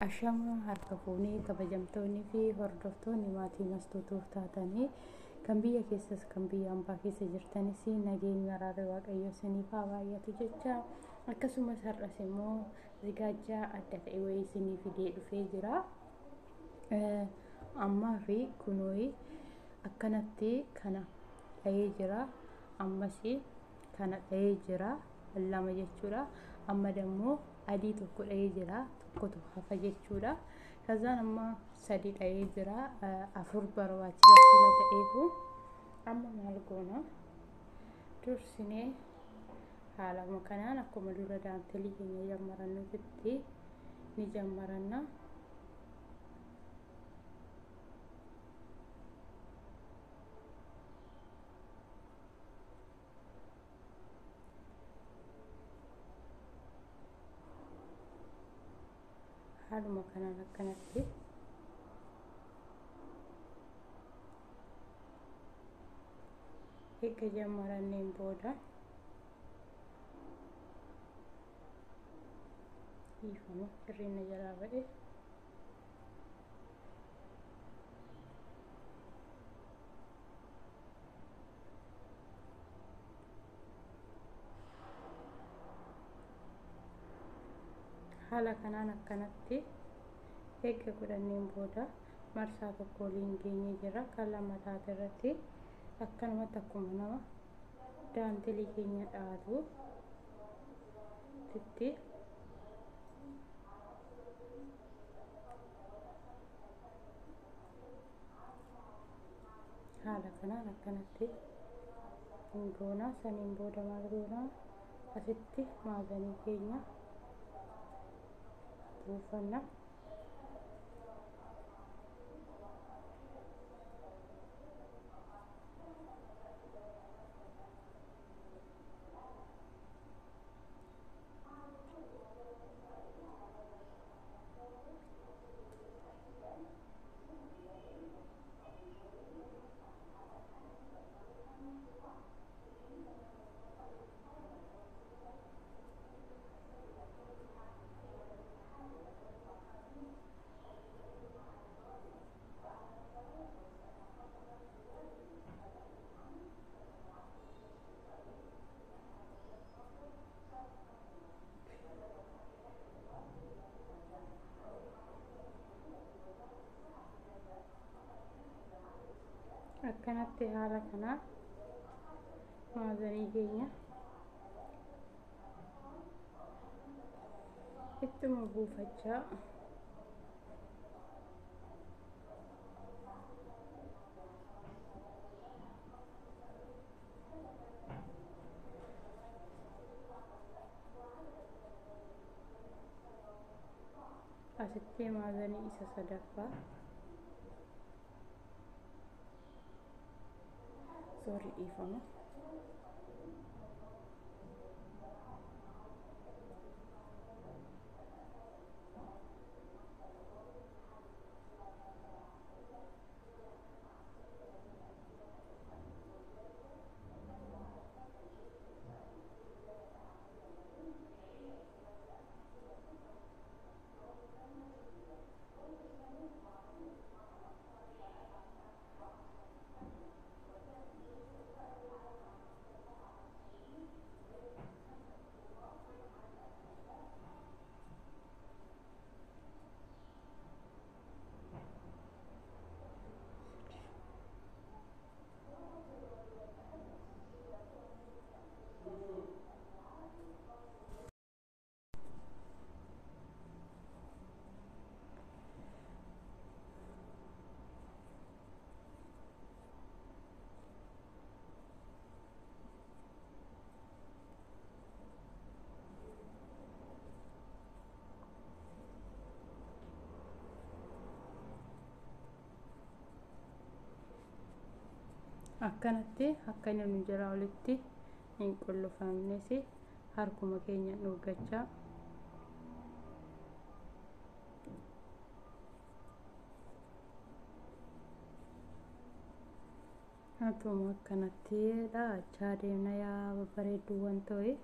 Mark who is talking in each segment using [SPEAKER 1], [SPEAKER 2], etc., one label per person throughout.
[SPEAKER 1] Ashama harka fuunee kabajamtoonnii fi hordoftoonni maatii mastuutuuf taatanii kan biyya keessas kan biyya ambaa keessa jirtanis nageenya araarri waaqayyoo isiniif haa baay'atu jecha akkasumas har'as immoo zigaajjaa adda ta'e wayii isinii fidee dhufee jira. Ammaa fi kunooyi akkanatti kana dhahee jira. Ammas kana dhahee jira lama jechuudha. Amma dammoo adii tokko dhahee jira, tokkotu hafa jechuudha. Kazaan amma sadi dhahee jira, afur barbaachisa sila ta'eefu amma maal goona dursinee haaluma kanaan akkuma dura daantelii keenya jammarannutti ni jammaranna. Haaluma kanaan akkanatti eega jammaranneen booda dhiifama hirrina jalaa ba'e. Haala kanaan akkanatti eegga godhanneen booda marsaa tokko waliin geenyee jira. Kan lammataati irratti akkanumatti akkuma nama daantelii keenya dhaatu titti haala kanaan akkanatti goona. Saniin booda maal goona, asitti maazanii keenya buufanna. Akkanatti haala kanaa maazanii keenya ittuma buufachaa asitti maazanii isa sadaffaa sorry dhiifama. Akkanatti akka inni nu jalaa olitti hin qullufamnes harkuma keenya dhuuggachaa atuma akkanatti dhaachaa deemna yaa babbareedduuwwan ta'e.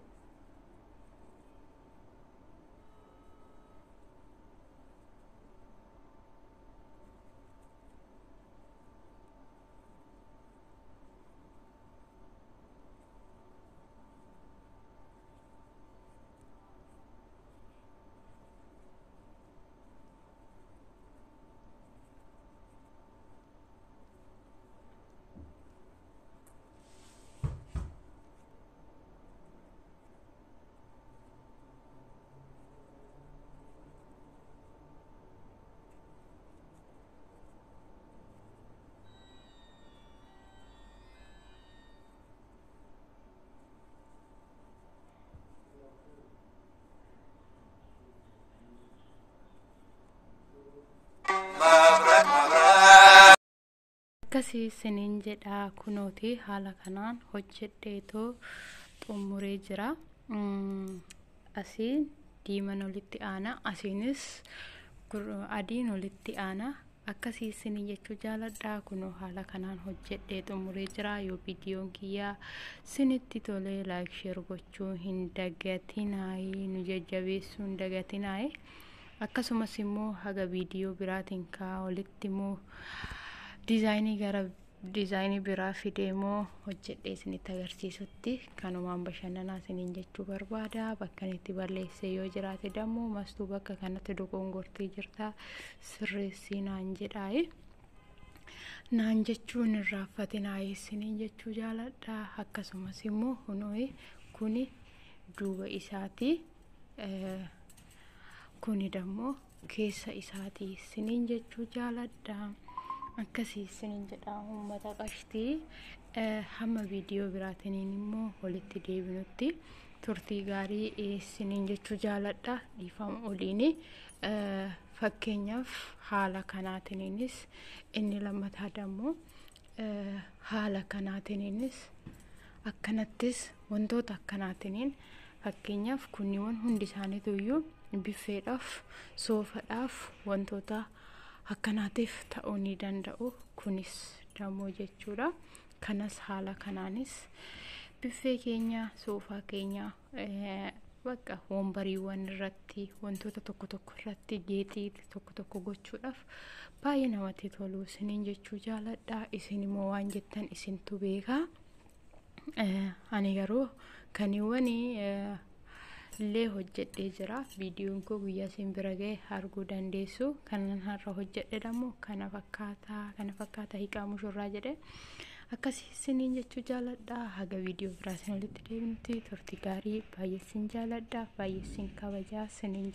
[SPEAKER 1] Akkasii isiniin jedha. Kunooti haala kanaan hojjedheetoo xumuree jira. Asiin diimaan olitti aana, asiinis adiin olitti aana. Akkasii isiniin jechuu jaaladha. Kunoo haala kanaan hojjedhee xumuree jira. Yoo viidiyoon kiyyaa sinitti tolee, like, share gochuu hin dagatinaayi, nu jajjabeessuu hin dagatinaayi. Akkasumas immoo haga viidiyoo biraatiin kaa olitti immoo diizaayinii gara diizaayinii biraa fidee immoo hojjedhee isinitti agarsiisutti kanumaan bashannanaa isiniin jechuu barbaada. Bakka itti balleessee yoo jiraate dammoo mastuu bakka kanatti dogongortee jirta, sirreessii naan jedhaayi. Naan jechuun irraanfatinaa isiniin jechuu jaaladha. Akkasumas immoo kunoo kuni duuba isaati. Kuni dammoo keessa isaati isiniin jechuu jaaladha. Akkasii isiniin jedha, uummata qashtii. Hamma viidiyoo biraatiniin immoo walitti deebinutti turtii gaarii isiniin jechuu jaaladha. Dhiifama oliini. Fakkeenyaaf haala kanaatiniinis inni lammataa dammoo haala kanaatiniinis akkanattis wantoota akkanaatiniin, fakkeenyaaf kunniiwwan hundi isaaniitu iyyuu biffeedhaaf, soofadhaaf, wantoota akkanaatiif ta'uu ni danda'u. Kunis dammoo jechuudha. Kanas haala kanaanis biffee keenya, soofaa keenya, bakka wombariiwwan irratti, wantoota tokko tokko irratti geexii tokko tokko gochuudhaaf baay'ee namatti tolu isiniin jechuu jaaladha. Isin immoo waan jettan isintu beekaa. Ani garuu kaniiwwan illee hojjedhee jira. Viidiyoon koo guyyaa isin bira ga'e arguu dandeessu. Kanan har'a hojjedhe dammoo kana fakkaataa, kana fakkaata hiikaa mushurraa jedhe. Akkasii isiniin jechuu jaaladha. Haga viidiyoo biraa isin walitti deebinutti turtii gaarii. Baay'ee isin jaaladha, baay'ee isin kabajaa isiniin.